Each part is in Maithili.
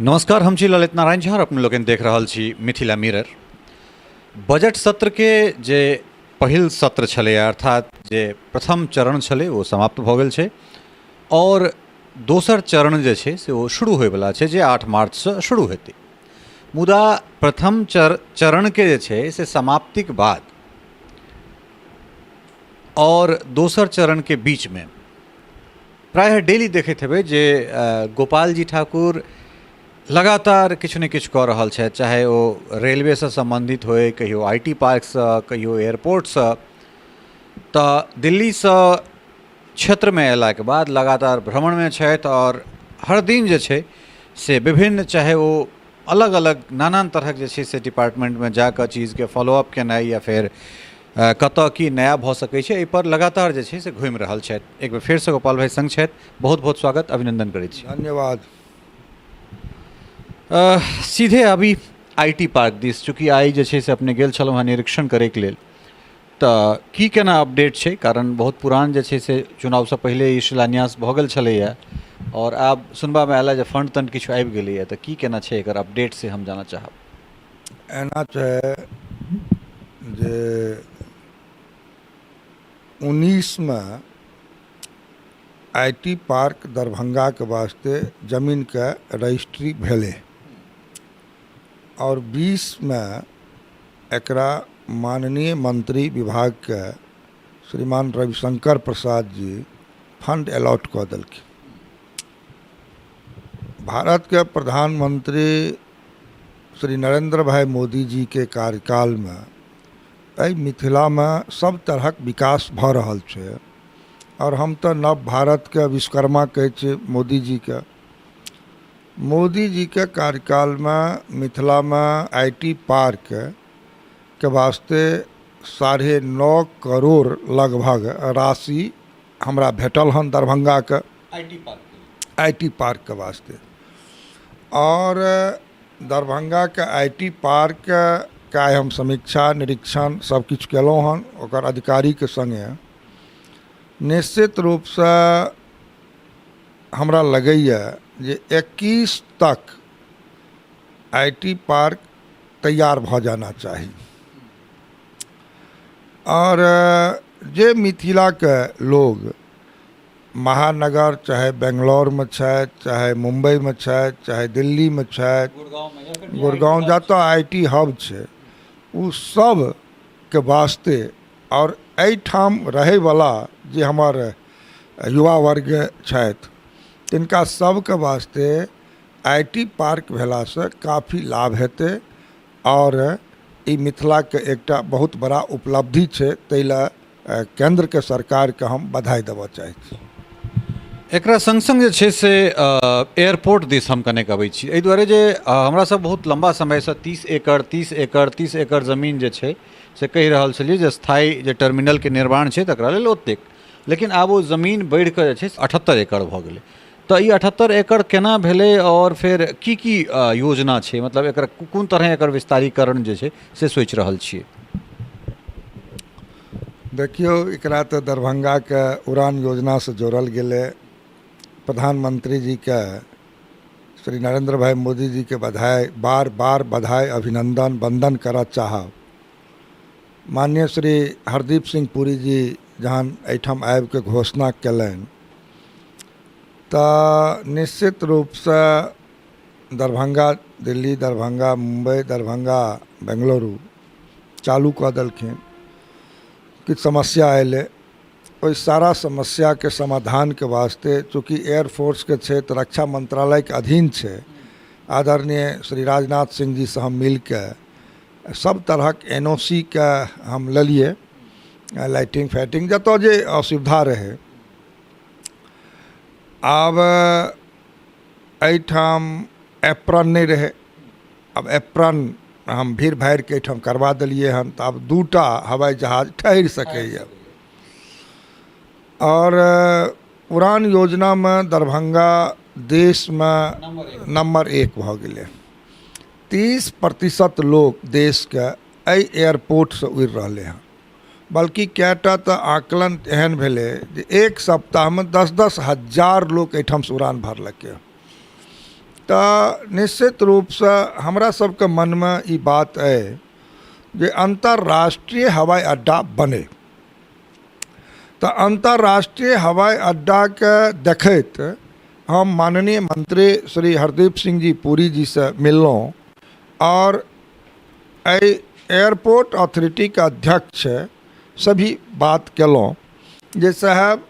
नमस्कार, हम छी ललित नारायण झा और अपने लोकनि देख रहल छी मिथिला मिरर। बजट सत्र के जे पहिल सत्र छलै, अर्थात जे प्रथम चरण छलै, ओ समाप्त भऽ गेल छै और दोसर चरण जे छै से ओ शुरू होइवला छै, जे 8 मार्चसँ शुरू हेतै। मुदा प्रथम चरणके जे छै से समाप्तिक बाद और दोसर चरणके बीचमे प्रायः डेली देखैत हेबै जे गोपालजी ठाकुर लगातार किछु ने किछु कऽ रहल छथि, चाहे ओ रेलवेसँ सम्बन्धित होइ, कहियो I T पार्कसँ, कहियो एयरपोर्टसँ। तऽ दिल्लीसँ क्षेत्रमे अयलाके बाद लगातार भ्रमणमे छथि आओर हर दिन जे छै से विभिन्न, चाहे ओ अलग अलग नानान तरहक जे छै से डिपार्टमेन्टमे जाकऽ चीजके फॉलोअप केनाइ या फेर कतऽ की नया भऽ सकै छै, एहिपर लगातार जे छै से घुमि रहल छथि। एक बेर फेरसँ गोपाल भाइ सङ्ग छथि, बहुत बहुत स्वागत अभिनन्दन करै छी। धन्यवाद। सीधे अभी I T park दिस, चूँकि आइ जे छै से अपने गेल छलहुँ हेँ निरीक्षण करैके लेल, तऽ की केना अपडेट छै? कारण बहुत पुरान जे छै से चुनावसँ पहिले ई शिलान्यास भऽ गेल छलैए आओर आब सुनबामे आयल जे फंड तंड किछु आबि गेलैए, तऽ की केना छै एकर अपडेट से हम जानऽ चाहब। एना छै जे 19मे I T park दरभंगाके वास्ते जमीनके रजिस्ट्री भेलै आओर 20मे एकरा माननीय मंत्री विभागके श्रीमान रविशंकर प्रसाद जी फंड अलॉट कऽ देलखिन। भारतके प्रधानमंत्री श्री नरेंद्र भाई मोदी जीके कार्यकालमे एहि मिथिलामे सब तरहक विकास भऽ रहल छै आओर हम तऽ नव भारतके विश्वकर्मा कहै छियै मोदीजीके। मोदीजीके कार्यकालमे मिथिलामे I T पार्कके वास्ते 9.5 करोड़ लगभग राशि हमरा भेटल हन दरभंगाके I T पार्कके वास्ते। आओर दरभंगाके I T पार्कके आइ हम समीक्षा निरीक्षण सबकिछु केलहुँ हन ओकर अधिकारीके सङ्गे। निश्चित रूपसँ हमरा लगैए जे 21 तक I T park तैयार भऽ जाना चाही। आओर जे मिथिलाके लोग महानगर चाहे बेंगलौरमे छथि, चाहे मुम्बइमे छथि, चाहे दिल्लीमे छथि, गुड़गाँव, जतऽ I T hub छै, ओ सबके वास्ते आओर एहिठाम रहैवला जे हमर युवा वर्ग छथि तिनका सबके वास्ते I T park भेलासँ काफी लाभ हेतै आओर ई मिथिलाके एकटा बहुत बड़ा उपलब्धि छै, ताहि लए केन्द्रके सरकारके हम बधाइ देबऽ चाहै छी। एकरा सङ्ग सङ्ग जे छै से एयरपोर्ट दिस हम कनेक अबै छी, एहि दुआरे जे हमरा सब बहुत लम्बा समयसँ 30 एकड़ 30 एकड़ 30 एकड़ जमीन जे छै से कहि रहल छलियै जे स्थायी जे टर्मिनलके निर्माण छै तकरा लेल ओतेक, लेकिन आब ओ जमीन बढ़िकऽ जे छै से 78 एकड़ भऽ गेलै। तऽ ई 78 एकड़ केना भेलै आओर फेर की की योजना छै, मतलब एकर कोन तरहे एकर विस्तारीकरण जे छै से सोचि रहल छियै? देखियौ, एकरा तऽ दरभंगाके उड़ान योजनासँ जोड़ल गेलै। प्रधानमंत्री जीके श्री नरेंद्र भाई मोदी जीके बधाई, बार बार बधाई, अभिनंदन, वंदन करऽ चाहब। माननीय श्री हरदीप सिंह पुरी जी जहन एहिठाम आबिके घोषणा कयलनि तऽ निश्चित रूपसँ दरभंगा दिल्ली, दरभंगा मुम्बई, दरभंगा बेंगलुरु चालू कऽ देलखिन। किछु समस्या अयलै, ओहि सारा समस्याके समाधानके वास्ते चूँकि एयरफोर्सके छै तऽ रक्षा मंत्रालयके अधीन छै, आदरणीय श्री राजनाथ सिंह जीसँ हम मिलके सब तरहक एन ओ सी के हम लेलियै, लाइटिंग फाइटिंग जतऽ जे असुविधा रहै। आब एहिठाम एप्रन नहि रहै, आब एप्रन हम भीड़ भाड़िके एहिठाम करबा देलियै हन, तऽ आब 2टा हवाइ जहाज ठहरि सकैए। आओर उड़ान योजनामे दरभंगा देशमे नम्बर 1 भऽ गेलै। 30% लोक देशके एहि एयरपोर्टसँ उड़ि रहलै हँ, बल्कि कएटा तऽ आकलन एहन भेलै जे एक सप्ताहमे 10-10 हजार लोक एहिठामसँ उड़ान भरलकै। तऽ निश्चित रूपसँ हमरा सबके मनमे ई बात अइ जे अन्तर्राष्ट्रीय हवाई अड्डा बनै। तऽ अन्तर्राष्ट्रीय हवाई अड्डाके देखैत हम माननीय मंत्री श्री हरदीप सिंह जी पुरी जीसँ मिललहुँ आओर एहि एयरपोर्ट अथॉरिटीके अध्यक्ष से भी बात केलहुँ जे साहेब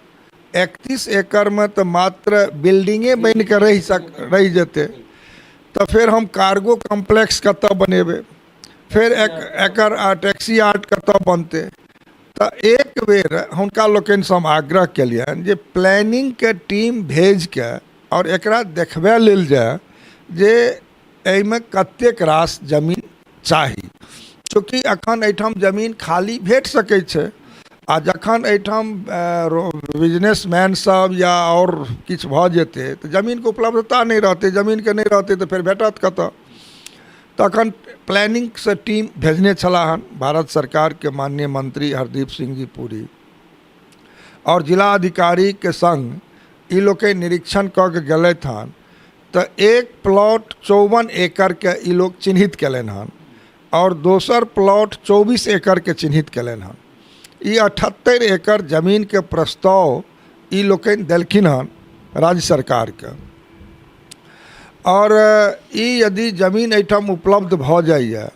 31 एकड़मे तऽ मात्र बिल्डिंगे बनि कऽ रहि जेतै, तऽ फेर हम कार्गो कम्प्लेक्स कतऽ बनेबै, फेर एकर टैक्सी आर्ट कतऽ बनतै। तऽ एक बेर हुनका लोकनिसँ हम आग्रह केलियनि जे प्लानिंगके टीम भेज कऽ आओर एकरा देखबै लेल जाय जे एहिमे कतेक रास जमीन चाही, चूँकि एखन एहिठाम जमीन खाली भेट सकै छै आ जखन एहिठाम बिजनेसमैन सब या आओर किछु भऽ जेतै तऽ जमीनके उपलब्धता नहि रहतै, जमीनके नहि रहतै तऽ फेर भेटत कतऽ। तखन प्लानिंगसँ टीम भेजने छलाह हन भारत सरकारके माननीय मंत्री हरदीप सिंह जी पुरी आओर जिला अधिकारीके संग ई लोकनि निरीक्षण कऽ के गेलथि हन। तऽ एक प्लॉट 54 एकड़के ई लोग चिन्हित कयलनि हन आओर दोसर प्लॉट 24 एकड़के चिन्हित कयलनि हन। ई 78 एकड़ जमीनके प्रस्ताव ई लोकनि देलखिन हन राज्य सरकारके आओर ई यदि जमीन एहिठाम उपलब्ध भऽ जाइए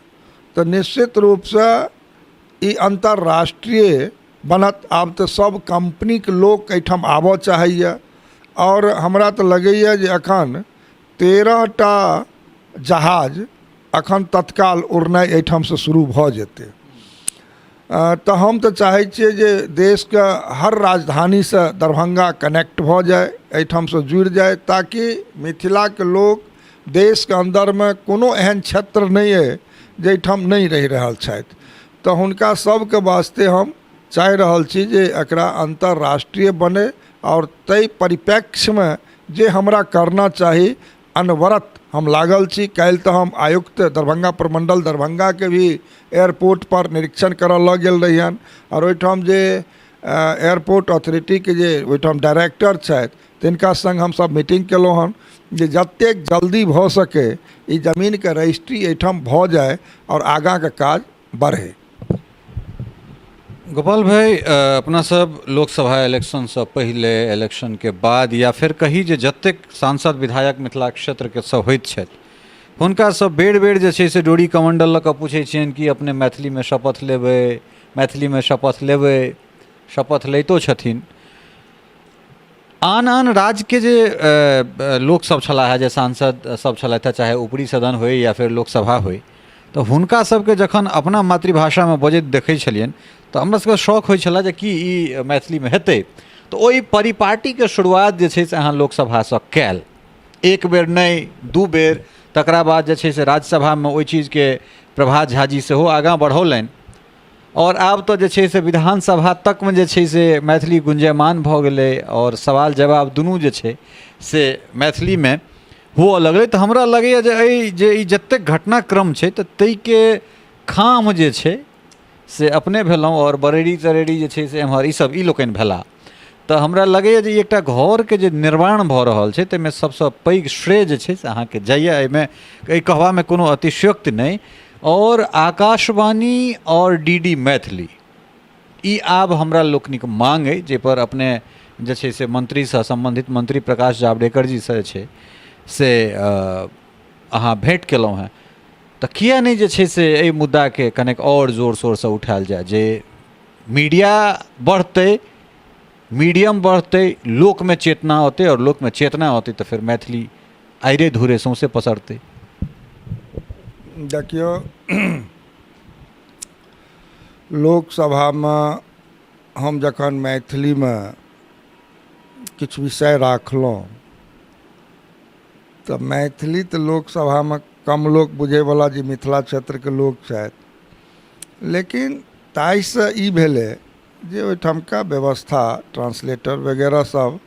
तऽ निश्चित रूपसँ ई अन्तर्राष्ट्रीय बनत। आब तऽ सब कम्पनीके लोक एहिठाम आबऽ चाहैए आओर हमरा तऽ लगैए जे एखन 13टा जहाज एखन तत्काल उड़नाइ एहिठामसँ शुरू भऽ जेतै। तऽ हम तऽ चाहै छियै जे देशके हर राजधानीसँ दरभंगा कनेक्ट भऽ जाय, एहिठामसँ जुड़ि जाय, ताकि मिथिलाके लोक देशके अन्दरमे कोनो एहन क्षेत्र नहि अइ जाहिठाम नहि रहि रहल छथि। तऽ हुनका सबके वास्ते हम चाहि रहल छी जे एकरा अन्तर्राष्ट्रीय बनै आओर ताहि परिप्रेक्ष्यमे जे हमरा करना चाही अनवरत हम लागल छी। काल्हि तऽ हम आयुक्त दरभंगा प्रमंडल दरभंगाके भी एयरपोर्ट पर निरीक्षण करऽ लऽ गेल रहियनि आओर ओहिठाम जे एयरपोर्ट अथॉरिटीके जे ओहिठाम डायरेक्टर छथि तिनका सङ्ग हमसभ मीटिंग केलहुँ हन जे जतेक जल्दी भऽ सकै ई जमीनके रजिस्ट्री एहिठाम भऽ जाय आओर आगाँके काज बढ़ै। गोपाल भाई, अपना सब लोकसभा इलेक्शनसँ पहिले, इलेक्शनके बाद या फेर कही जे जतेक सांसद विधायक मिथिला क्षेत्रके सब होइत छथि हुनका सब बेर बेर जे छै से डोरी कमंडल लऽ कऽ पूछै छियनि कि अपने मैथिलीमे शपथ लेबै, मैथिलीमे शपथ लेबै। शपथ लैतो छथिन। आन आन राज्यके जे लोकसभ छलाह हे, जे सांसद सब छलथि हे, चाहे ऊपरी सदन होइ या फेर लोकसभा होइ, तऽ हुनका सबके जखन अपना मातृभाषामे बजैत देखै छलियनि तऽ हमरा सबके शौक होइ छलै जे की ई मैथिलीमे हेतै। तऽ ओहि परिपाटीके शुरुआत जे छै से अहाँ लोकसभासँ कयल, एक बेर नहि दू बेर। तकरा बाद जे छै से राज्यसभामे ओहि चीजके प्रभात झा जी सेहो आगाँ बढ़ौलनि आओर आब तऽ जे छै से विधानसभा तकमे जे छै से मैथिली गुंजयमान भऽ गेलै आओर सवाल जवाब दुनू जे छै से मैथिलीमे हुअ लगलै। तऽ हमरा लगैए जे एहि जे ई जतेक घटनाक्रम छै तऽ ताहिके खाम जे छै से अपने भेलहुँ आओर बरेली तरेली जे छै से एम्हर ईसब ई लोकनि भेलाह। तऽ हमरा लगैए जे ई एकटा घरके जे निर्माण भऽ रहल छै ताहिमे सबसँ पैघ श्रेय जे छै से अहाँके जाइए, एहिमे एहि कहबामे कोनो अतिशयोक्ति नहि। आओर आकाशवाणी आओर डी डी मैथिली ई आब हमरा लोकनिक माँग अइ, जाहिपर अपने जे छै से मन्त्रीसँ सम्बन्धित मन्त्री प्रकाश जावड़ेकर जीसँ जे छै से अहाँ भेँट केलहुँ हेँ, तऽ किए नहि जे छै से एहि मुद्दाके कनेक आओर जोर शोरसँ उठायल जाय जे मीडिया बढ़तै, मीडियम बढ़तै, लोकमे चेतना औतै आओर लोकमे चेतना औतै तऽ फेर मैथिली आइरे धूरे सौँसे पसरतै। देखियौ, लोकसभामे हम जखन मैथिलीमे किछु विषय राखलहुँ तऽ मैथिली तऽ लोकसभामे कम लोक बुझैवला जे मिथिला क्षेत्रके लोक छथि, लेकिन ताहिसँ ई भेलै जे ओहिठामका व्यवस्था ट्रांसलेटर वगैरह सब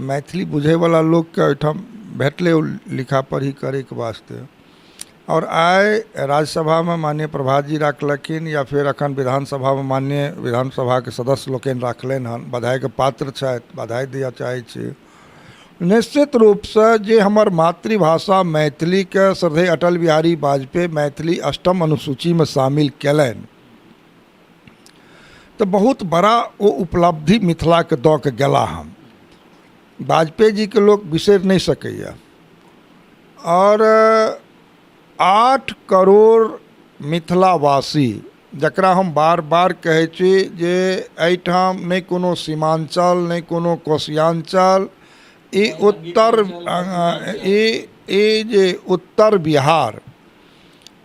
मैथिली बुझैवला लोकके ओहिठाम भेटलै ओ लिखा पढ़ी करैके वास्ते। आओर आइ राज्यसभामे माननीय प्रभात जी राखलखिन या फेर एखन विधानसभामे माननीय विधानसभाके सदस्य लोकनि राखलनि हन, बधाइके पात्र छथि, बधाइ दिअ चाहै छी। निश्चित रूपसँ जे हमर मातृभाषा मैथिलीके श्रद्धेय अटल बिहारी वाजपेयी मैथिली अष्टम अनुसूचीमे शामिल कयलनि तऽ बहुत बड़ा ओ उपलब्धि मिथिलाके दऽ कऽ गेला हन। वाजपेयी जीके लोक बिसरि नहि सकैए। आओर 8 करोड़ मिथिलावासी, जकरा हम बार बार कहै छी जे एहिठाम नहि कोनो सीमाञ्चल, नहि कोनो कोसियाञ्चल, ई उत्तर ई ई जे उत्तर बिहार,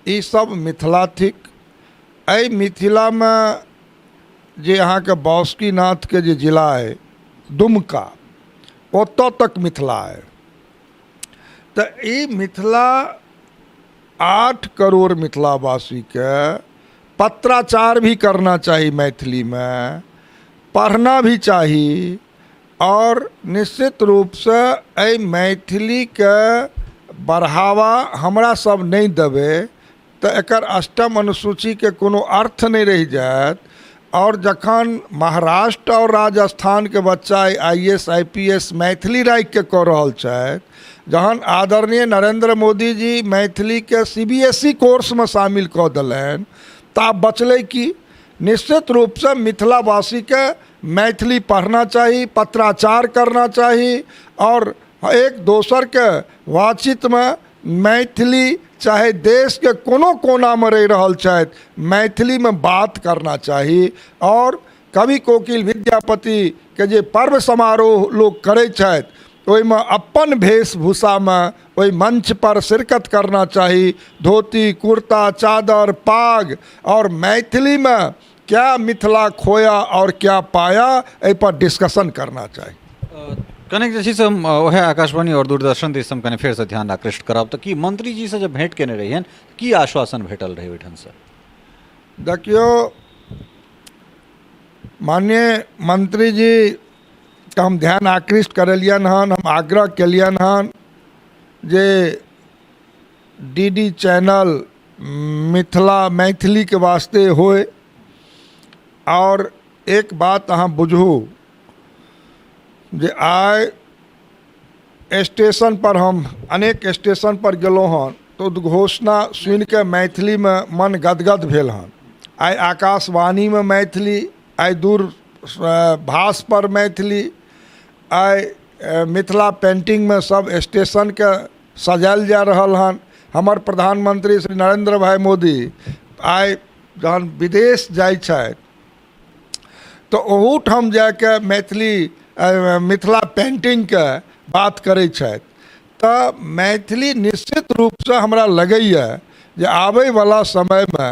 ई सब मिथिला थिक। एहि मिथिलामे जे अहाँके बासुकीनाथके जे जिला अइ दुमका, ओतऽ तक मिथिला अइ। तऽ ई मिथिला 8 करोड़ मिथिलावासीके पत्राचार भी करना चाही, मैथिलीमे पढ़ना भी चाही आओर निश्चित रूपसँ एहि मैथिलीके बढ़ावा हमरा सब नहि देबै तऽ एकर अष्टम अनुसूचीके कोनो अर्थ नहि रहि जायत। आओर जखन महाराष्ट्र आओर राजस्थानके बच्चा I S I P S Maithili राखिके कऽ रहल छथि, जहन आदरणीय नरेन्द्र मोदीजी मैथिलीके सी बी एस ई कोर्समे शामिल कऽ देलनि, तऽ आब बचलै की? निश्चित रूपसँ मिथिलावासीके मैथिली पढ़ना चाही, पत्राचार करना चाही आओर एक दोसरके बातचीतमे मैथिली, चाहे देशके कोनो कोनामे रहि रहल छथि, मैथिलीमे बात करना चाही। आओर कवि कोकिल विद्यापतिके जे पर्व समारोह लोक करै छथि, ओहिमे अपन वेशभूषामे ओहि मञ्चपर शिरकत करना चाही, धोती कुर्ता चादर पाग, आओर मैथिलीमे क्या मिथिला खोया और क्या पाया, एहिपर डिस्कशन करना चाही। कनेक जे छै से हम उएह आकाशवाणी आओर दूरदर्शन दिस हम कने फेरसँ ध्यान आकृष्ट करब, तऽ की मंत्रीजीसँ जब भेँट केने रहियनि, की आश्वासन भेटल रहै ओहिठामसँ? देखियौ, माननीय मंत्रीजीके हम ध्यान आकृष्ट करेलियनि हन, हम आग्रह केलियनि हन जे डी डी चैनल मिथिला मैथिलीके वास्ते होइ। आओर एक बात अहाँ बुझू जे आइ स्टेशनपर हम अनेक स्टेशनपर गेलहुँ हँ तऽ उद्घोषणा सुनिके मैथिलीमे मन गदगद भेल हँ। आइ आकाशवाणीमे मैथिली, आइ दूर भाषपर मैथिली, आइ मिथिला पेन्टिंगमे सब स्टेशनके सजायल जा रहल हन। हमर प्रधानमंत्री श्री नरेन्द्र भाई मोदी आइ जहन विदेश जाइ छथि तऽ ओहूठाम जाके मैथिली मिथिला पेन्टिंगके बात करै छथि। तऽ मैथिली निश्चित रूपसँ हमरा लगैए जे आबैवला समयमे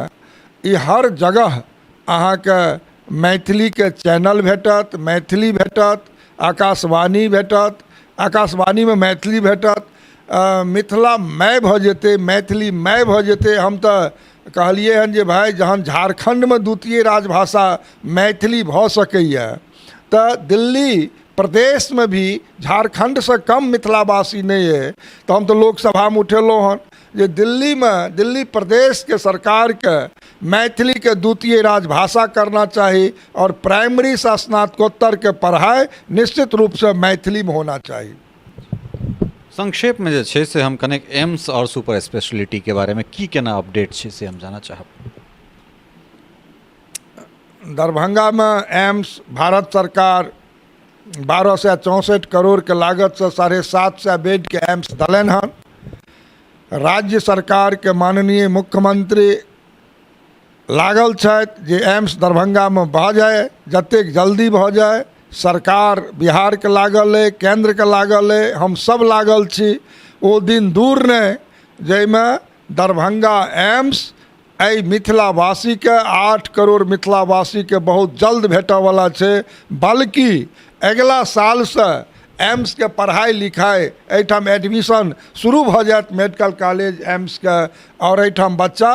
ई हर जगह अहाँके मैथिलीके चैनल भेटत, मैथिली भेटत, आकाशवाणी भेटत, आकाशवाणीमे मैथिली भेटत, मिथिलामय भऽ जेतै, मैथिलीमय भऽ जेतै। हम तऽ कहलियै हन जे भाय जहन झारखण्डमे द्वितीय राजभाषा मैथिली भऽ सकैए तऽ दिल्ली प्रदेशमे भी झारखण्डसँ कम मिथिलावासी नहि अइ। तऽ हम तऽ लोकसभामे उठेलहुँ हन जे दिल्लीमे दिल्ली प्रदेशके सरकारके मैथिलीके द्वितीय राजभाषा करना चाही आओर प्राइमरीसँ स्नातकोत्तरके पढ़ाइ निश्चित रूपसँ मैथिलीमे होना चाही। संक्षेपमे जे छै से हम कनेक एम्स आओर सुपर स्पेशलिटीके बारेमे की केना अपडेट छै से हम जानऽ चाहब। दरभंगामे एम्स भारत सरकार 1264 करोड़के लागतसँ 750 बेडके एम्स देलनि हन। राज्य सरकारके माननीय मुख्यमंत्री लागल छथि जे एम्स दरभंगामे भऽ जाय, जतेक जल्दी भऽ जाय। सरकार बिहारके लागल अइ, केन्द्रके लागल अइ, हमसभ लागल छी। ओ दिन दूर नहि जाहिमे दरभंगा एम्स एहि मिथिलावासीके, 8 करोड़ मिथिलावासीके बहुत जल्द भेटयवला छै। बल्कि अगिला सालसँ एम्सके पढ़ाइ लिखाइ एहिठाम एडमिशन शुरू भऽ जायत मेडिकल कॉलेज एम्सके, आओर एहिठाम बच्चा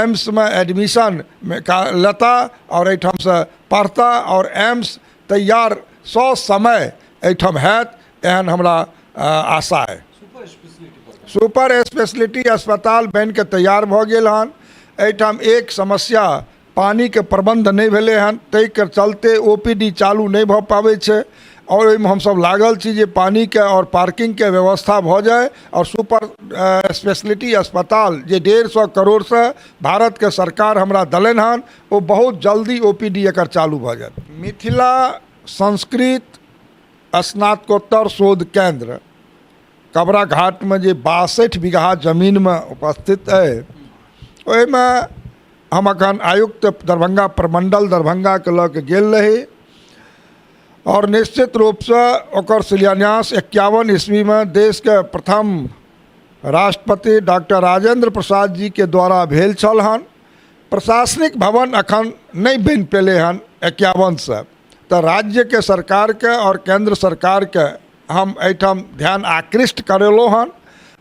एम्समे एडमिशन लेता आओर एहिठामसँ पढ़ता आओर एम्स तैयार ससमय एहिठाम हैत, एहन हमरा आशा अइ। सुपर स्पेशलिटी अस्पताल बनिके तैयार भऽ गेल हन। एहिठाम एक समस्या पानिके प्रबन्ध नहि भेलै हन, ताहिके चलते ओ पी डी चालू नहि भऽ पाबै छै। आओर ओहिमे हमसभ लागल छी जे पानिके आओर पार्किंगके व्यवस्था भऽ जाय आओर सुपर स्पेशलिटी अस्पताल जे 150 करोड़सँ भारतके सरकार हमरा देलनि हन, ओ बहुत जल्दी ओ पी डी एकर चालू भऽ जायत। मिथिला संस्कृत स्नातकोत्तर शोध केन्द्र कबरा घाटमे जे 62 बीघा जमीनमे उपस्थित अइ, ओहिमे हम अखन आयुक्त दरभंगा प्रमंडल दरभंगाके लऽ के गेल रही आओर निश्चित रूपसँ ओकर शिलान्यास 51 ईस्वीमे देशके प्रथम राष्ट्रपति डॉक्टर राजेंद्र प्रसाद जीके द्वारा भेल छल हन। प्रशासनिक भवन अखन नहि बनि पेलै हन 51सँ, तऽ राज्यके सरकारके आओर केन्द्र सरकारके हम एहिठाम ध्यान आकृष्ट करेलहुँ हन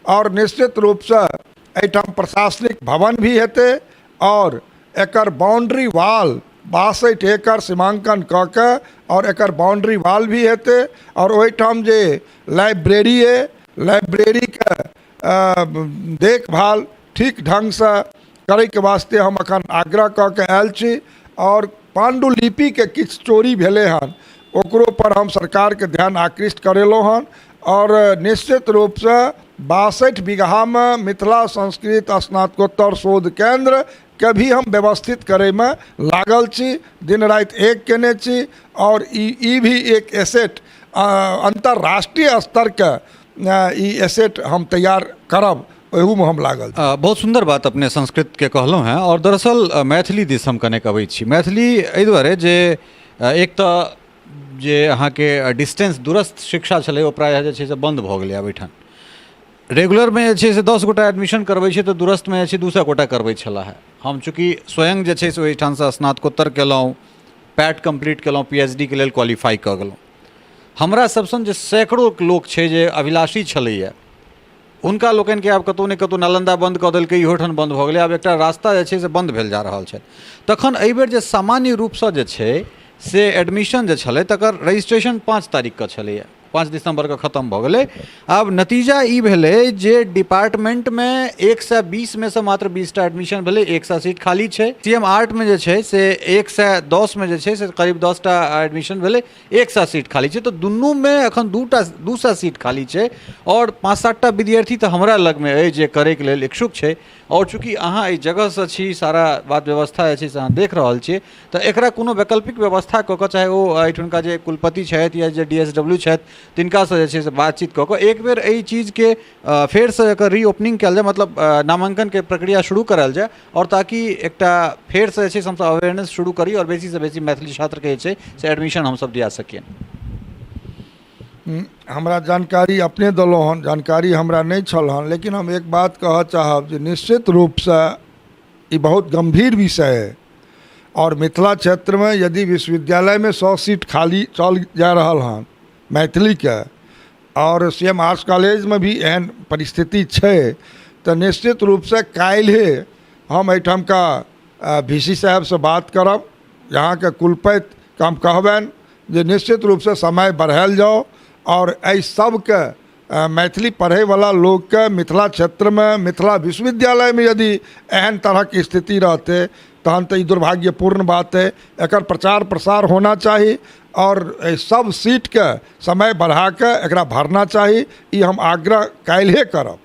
आओर निश्चित रूपसँ एहिठाम प्रशासनिक भवन भी हेतै आओर एकर बाउंड्री वाल 62 एकड़ सीमांकन कऽ के आओर एकर बाउंड्री वाल भी हेतै आओर ओहिठाम जे लाइब्रेरी अइ, लाइब्रेरीके देखभाल ठीक ढङ्गसँ करैके वास्ते हम एखन आग्रह कऽ के आयल छी। आओर पाण्डुलिपिके किछु चोरी भेलै हन, ओकरो पर हम सरकारके ध्यान आकृष्ट करेलहुँ हन आओर निश्चित रूपसँ 62 बीघामे मिथिला संस्कृत स्नातकोत्तर शोध केन्द्रके भी हम व्यवस्थित करैमे लागल छी, दिन राति एक केने छी आओर ई भी एक एसेट अन्तर्राष्ट्रीय स्तरके ई एसेट हम तैयार करब, ओहूमे हम लागल छी। बहुत सुन्दर बात अपने संस्कृतके कहलहुँ हेँ आओर दरअसल मैथिली दिस हम कनेक अबै छी। मैथिली एहि दुआरे जे एक तऽ जे अहाँके डिस्टेंस दूरस्थ शिक्षा छलै ओ प्रायः जे छै से बन्द भऽ गेलै। आब एहिठाम रेगुलरमे जे छै से 10 गोटा एडमिशन करबै छै तऽ दूरस्थमे जे छै 200 गोटा करबै छलाह। हम चूँकि स्वयं जे छै से ओहिठामसँ स्नातकोत्तर केलहुँ, पैट कम्प्लीट केलहुँ, पी एच डी के लेल क्वालिफाइ कऽ गेलहुँ। हमरा सब सन जे सैकड़ो लोक छै जे अभिलाषी छलैए, हुनका लोकनिके आब कतहु ने कतहु नालन्दा बन्द कऽ देलकै, इहोठाम बन्द भऽ गेलै। आब एकटा रास्ता जे छै से बन्द भेल जा रहल छै। तखन एहिबेर जे सामान्य रूपसँ जे छै से एडमिशन जे छलै तकर रजिस्ट्रेशन 5 तारीखके छलैए, 5 दिसम्बरके खतम भऽ गेलै। आब नतीजा ई भेलै जे डिपार्टमेन्टमे 120मे सँ मात्र 20टा एडमिशन भेलै, 100 सीट खाली छै। सी एम आर्टमे जे छै से 110मे जे छै से करीब 10टा एडमिशन भेलै, 100 सीट खाली छै। तऽ दुनूमे एखन 200 सीट खाली छै आओर 5-7टा विद्यार्थी तऽ हमरा लगमे अइ जे करैके लेल इच्छुक छै। आओर चूँकि अहाँ एहि जगहसँ छी, सारा बात व्यवस्था जे छै से अहाँ देख रहल छियै, तऽ एकरा कोनो वैकल्पिक व्यवस्था कऽ कऽ चाहे ओ एहिठुनका जे कुलपति छथि या जे डी एस डब्ल्यू छथि तिनकासँ जे छै से बातचीत कऽ कऽ एक बेर एहि चीजके फेरसँ एकर रीओपनिंग कयल जाय, मतलब नामाङ्कनके प्रक्रिया शुरू करायल जाय आओर ताकि एकटा फेरसँ जे छै से हमसभ अवेयरनेस शुरू करी आओर बेसीसँ बेसी मैथिली छात्रके जे छै से एडमिशन हमसभ दिया सकियनि। हमरा जानकारी अपने देलहुँ हन, जानकारी हमरा नहि छल हन, लेकिन हम एक बात कहऽ चाहब जे निश्चित रूपसँ ई बहुत गम्भीर विषय अइ आओर मिथिला क्षेत्रमे यदि विश्वविद्यालयमे 100 सीट खाली चल जा रहल हन मैथिलीके आओर सी एम आर्ट्स कॉलेजमे भी एहन परिस्थिति छै, तऽ निश्चित रूपसँ काल्हिए हम एहिठामका वी सी साहेबसँ बात करब, यहाँके कुलपतिके हम कहबनि जे निश्चित रूपसँ समय बढ़ायल जाउ आओर एहि सबके मैथिली पढ़ैवला लोकके मिथिला क्षेत्रमे मिथिला विश्वविद्यालयमे यदि एहन तरहक स्थिति रहतै तहन तऽ ई दुर्भाग्यपूर्ण बात अइ। एकर प्रचार प्रसार होना चाही आओर एहि सब सीटके समय बढ़ाकऽ एकरा भरना चाही, ई हम आग्रह काल्हिए करब।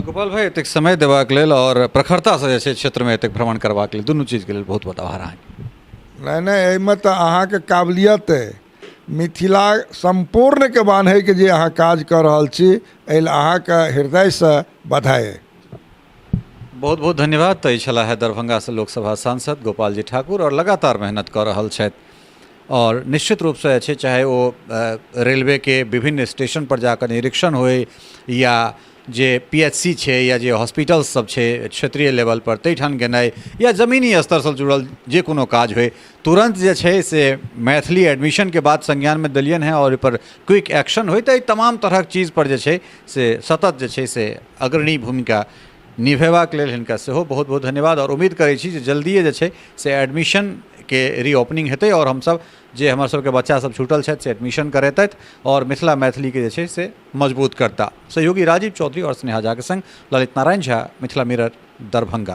गोपाल भाई, एतेक समय देबाक लेल आओर प्रखरतासँ जे छै क्षेत्रमे एतेक भ्रमण करबाक लेल, दुनू चीजके लेल बहुत बहुत आभार अहाँके। नहि नहि, एहिमे तऽ अहाँके काबिलियत अइ, मिथिला सम्पूर्णके बान्हैके जे अहाँ काज कऽ रहल छी, एहि लए अहाँके हृदयसँ बधाइ अइ। बहुत बहुत धन्यवाद। तऽ ई छलाह है दरभंगासँ लोकसभा सांसद गोपाल जी ठाकुर आओर लगातार मेहनत कऽ रहल छथि आओर निश्चित रूपसँ जे छै चाहे ओ रेलवेके विभिन्न स्टेशन पर जाकऽ निरीक्षण होइ या जे पी एच सी छै या जे हॉस्पिटल सब छै क्षेत्रीय लेवल पर ताहिठाम गेनाइ या जमीनी स्तरसँ जुड़ल जे कोनो काज होइ, तुरन्त जे छै से मैथिली एडमिशनके बात संज्ञानमे देलियनि हेँ आओर ओहिपर क्विक एक्शन होइ। तऽ एहि तमाम तरहक चीज पर जे छै से सतत जे छै से अग्रणी भूमिका निभेबाक लेल हिनका सेहो बहुत बहुत धन्यवाद आओर उम्मीद करै छी जे जल्दिए जे छै से एडमिशनके रीओपनिंग हेतै आओर हमसब जे हमर सबके बच्चा सब छूटल छथि से एडमिशन करेतथि आओर मिथिला मैथिलीके जे छै से मजबूत करता। सहयोगी राजीव चौधरी आओर स्नेहा झाके संग ललित नारायण झा, मिथिला मिरर, दरभंगा।